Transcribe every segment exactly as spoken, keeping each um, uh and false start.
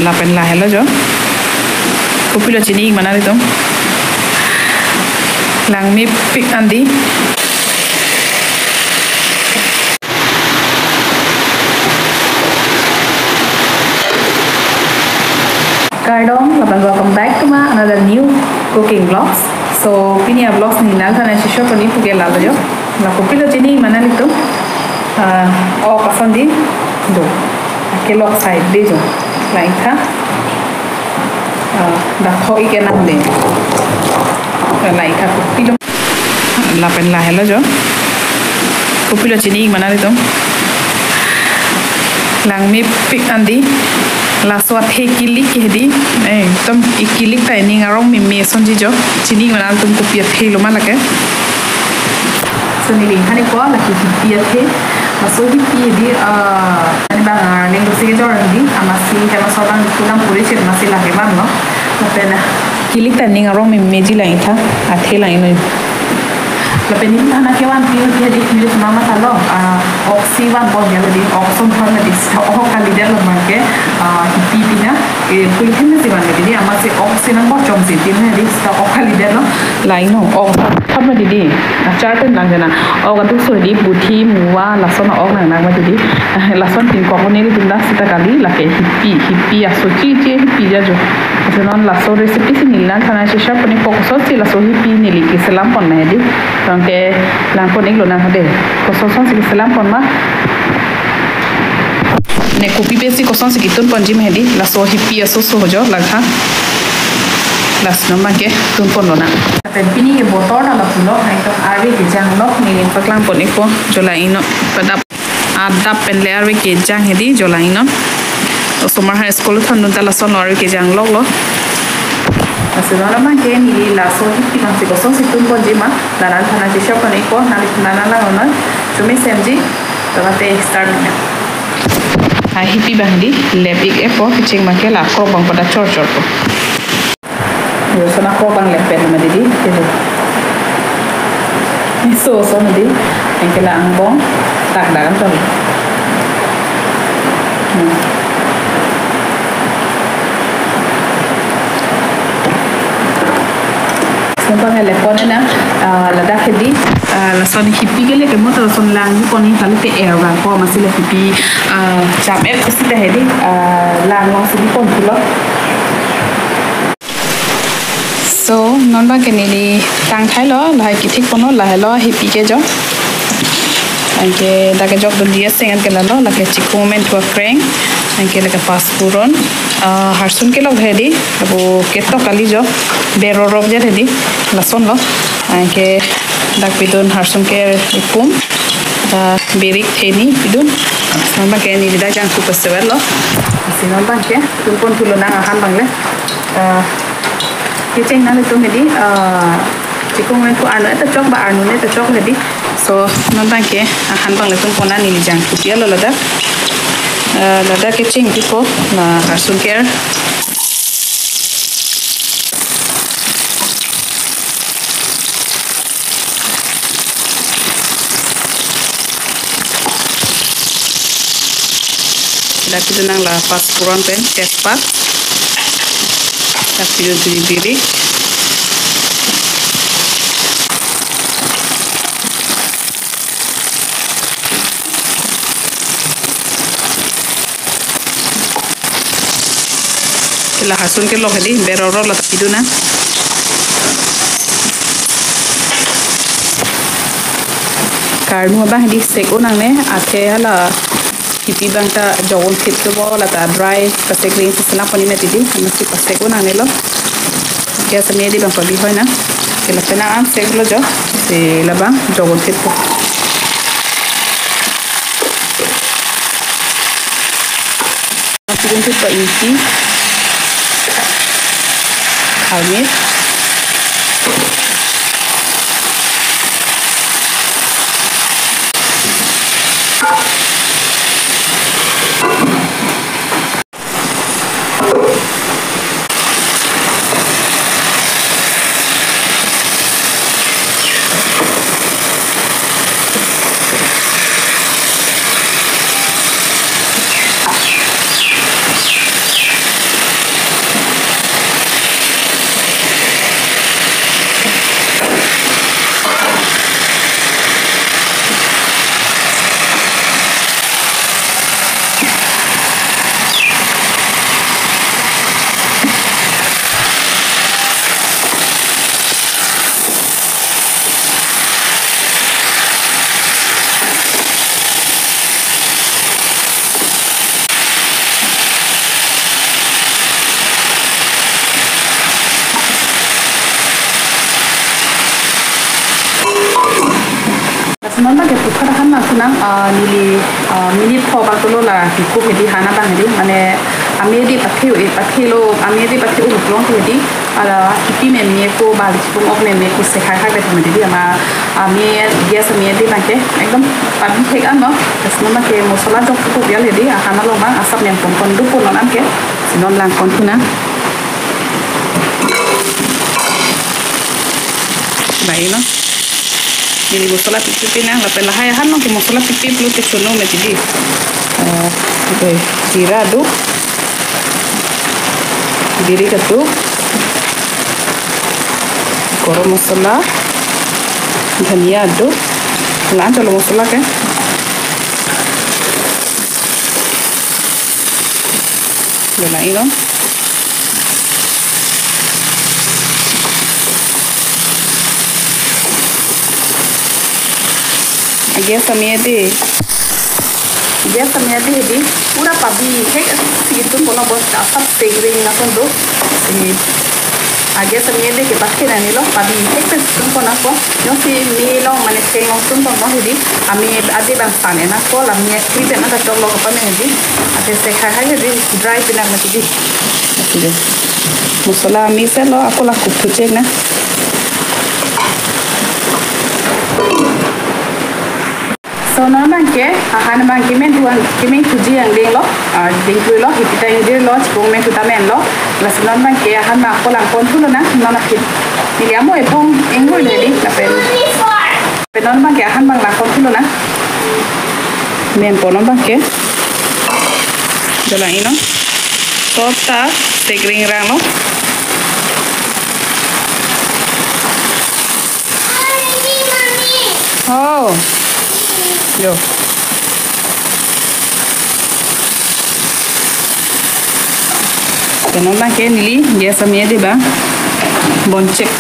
Lapen lahelo jo. Kopilo chini-ik ma nanglitum? Langmepik an dei. Kardom, lapen welcome back to my another new cooking vlogs. So, pini a-vlogs neli nangthan-an cheshare pon-ikpo ke lalo jo. La kopilo chini-ik ma nanglitum? Ah, ok ason dei do. Kelok side dei jo. Lain tha. Ah, dak ho-ik ke nang dei. Lain tha kopilo. Lapen lahelo jo. Kopilo chini-ik ma nanglitum? Langmepik an dei. Laso athe kilik ke dei. Eh, ekdom ikilik ta ining arong meme asonsi jo. Chini-ik ma nanglitum kopi athe lo ma lake. So neli nangthan-ikpo lake hipi athe. Laso hipi dei, ah, ani bang, ah, ning dosi kejor dei. Amatsi kema sodang kulam puri chet amatsi lake vanlo. Lapen kilik ta ining arong memeji lain tha. Athe lain lo. Lapen neli than-an kevan pi pi dei, neli sumama thalo. Ah, oksi vanpo ya dei, ok ason thon dei, sita ok kalidetlo abang ke, ah, hipi pi na, eh, puli hem si van dei, amatsi oksi nangbochomsi tin dei, sita ok kalidetlo. Lain lo, ok thon dei, achar pen lang jana. Ok atum so dei, buthi, muva, lason ok nang nang dei. Ah, lason tin kok nelitum dak sita kali, lake hipi, hipi aso chini hipi ja jo. Laso non laso recipe si neli nangthan-an cheshare pon-ikpo, kosonsi laso hipi neli keselam pon ma dei. Tangte lang pon-iklo nang dei. Kosonsi keselam pon ma. Ne kopi pensi kosonsi ketun ponji ma dei. Laso hipi aso so jo lang tha. Lasi non abang ke tun ponlo nang. Lapen pini ke botor ta lapulo, ekdom arve kejanglo, neli paklang pon-ikpo, jo lain lo, padap. Adap pen le arve kejang dei, jo lain lo. Osomar ha school thondun ta lason lo arve kejang loklo. Lasi non abang ke neli laso hipi abangsi kosonsi tun ponji ma, la nangthan-an cheshare pon-ikpo, nangli nang nang lang non. Chumi semji, to ate start. Ah, hipi abang dei, lep-ik-etpo, kecheng abang ke la krok abang pada chor chorpo. Yo, lason akrok abang lep pen ma dei dei. Kejo. Ni so so ma dei. Anke la angbong. Tak dak an chong. Hmm. Lason abang lep pon nang, ah, ladak ke dei, ah, lason hipi ke le kemo ta lason lang pon-ik tangte er vangpo amatsi la hipi, ah, cham-et sita dei, ah, lang vangsi dei pon pulo. So, non abang ke neli tang thailo, lahai kethik ponlo, lahelo hipi ke jo. Anke dak kejok dun dei aseng anke lalo, lake chikung amen thu akreng, anke lake pasphuron, ah, harsun kelok dei, abo ketok kali jo, berorop ja dei, lason lo, anke dak pidun harsun ke ipum, ta birik theni pidun, non abang ke neli dak jangthu festival lo, lasi non abang ke tun pon thulo nang ahan abang le. Ah, kecheng nanglitum dei, ah, chikung amen thu arno-et ta chok ba arnu-net ta chok dei. So, non abang ke ahan abang le tun pon nang, neli jangthu pi-etlo ladak. Ah, ladak kecheng kipo, la harsun ke. Dak pidun nang la pasphuron pen tejpat. Dak pidun dui birik. La harsun kelok dei, berorop la ta pidun nang. Karnu abang dei sek un nangne, athe hala hipi abang ta jok un thip ke bo, la ta dry, pasek ring si selam pon-ik ma dei, amatsi pasek un nangnelo. Gas ame dei abang pabihoi nang. Ke lapen nang an seklo jo, si labang jok un thip po. Masih untuk Pak Inti. Kalmit. Non abangke puthot ahan nangthu nang, ah, neli, ah, minute pho bak dolo la kekup hedi, han abang hedi, mane ame hedi pathe, eh, pathelo, ame hedi pathe uluk long hedi, ala kipi meme ko bali chipung ok meme ko sekhai hai bethama hedi, ama ame gas ame hedi abangke ekdom pabi thek an lo. Terus non abangke mosola jok kekup ya hedi, ahan along abang asap nangpon pon dupo non abangke, si non langpon thu nang. Baik lo. Neli mosola pipi pi nang, lapen lahai ahan along ke mosola pipi pulote chono mati di. Eh, oke, jira do. Jira kedo. Garam masala. Dhania do. La-an chalo mosola ke. Dolang-i lo. Gas ame hedi. Gas ame hedi hedi. Pura pabi thek si itum kono bos asap segring nangpon do. Si gas ame hedi ke pathek nangji lo, pabi thek pen itum kono ko. Jongsi me along mane theng along itum kono hedi. Ame hedi abang san ena ko, la ame kri pen ada chok lo ko pa me hedi. Ate sekhai hai hedi, dry pi nang mati di. Mati di. Mosola mix lo, ako la kekup thu chek nang. So non abangke, ahan abangke men thu an, kemen thuji angdeng lo, ah, deng thu lo, hiti ta ingdir lo, chipung men thu ta men lo. Lasi non abangke, ahan abang ako langpon thu lo nang, non akhit. Neli amo ethong inghui lo hedi, lapen. Pen non abangke ahan abang langpon thu lo nang. Men pon non abangke. Dolang-i lo. Sop ta segring rang lo. Oh. Yo. Pen non abangke neli gas ame hedi abang bon chek.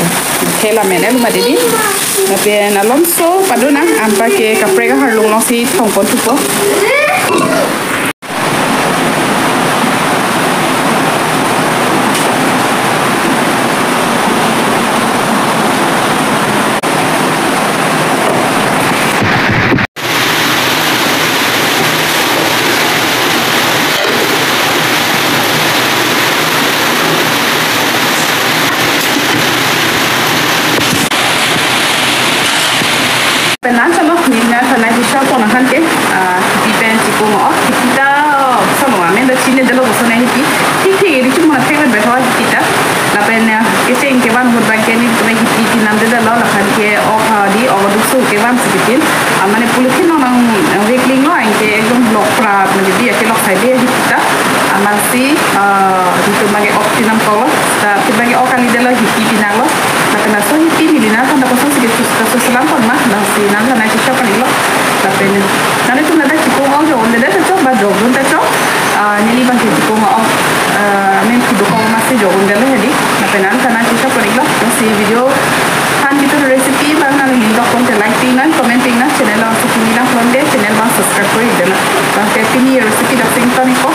Thela men elu mati di. Lapen alomso pado nang, anparke kaprek aharlung alongsi thongpon thupo. Pen non chalo, neli nangthan nangji share pon ahan ke, ah, kipi pen chipung ok, kipi ta, oh, sono amen ta chinine detlo, boso nang kipi, kipi eri chuma thek pen bethoi kipi ta. Lapen, ah, kecheng kevan ahut abangke nelitum kipi pinam detlo, lapen ke ok, ah, di ok dukso kevan si kipin. Ah, mane polythene along nang, ah, wekling lo, anke ekdom lok prat, mane di ake lok sai de kipi ta. Amatsi, ah, nelitum abangke ok pinam kok lo, ta kipi abangke ok kali detlo kipi pinang lo. Lapen laso kipi neli nangthan ta kosonsi kesus, kesus lang pon ma, lasi nangthan nangji share pon-iklo. Lapen nanglitum ladak chipung ok jok-un-edet ta chok, ba jokdun ta chok. Ah, neli abangke chipung ok, ah, amen kiduk ok amatsi jokdun detlo hedi. Lapen nangthan nangji share pon-iklo. Lasi video aphan kitu recipe abang nangli dok pon te like pi nang, comment pi nang, channel alongsi pini lang pon de, channel abang subscribe kori de nang. Abangke pini recipe dak sing ton-ikpo.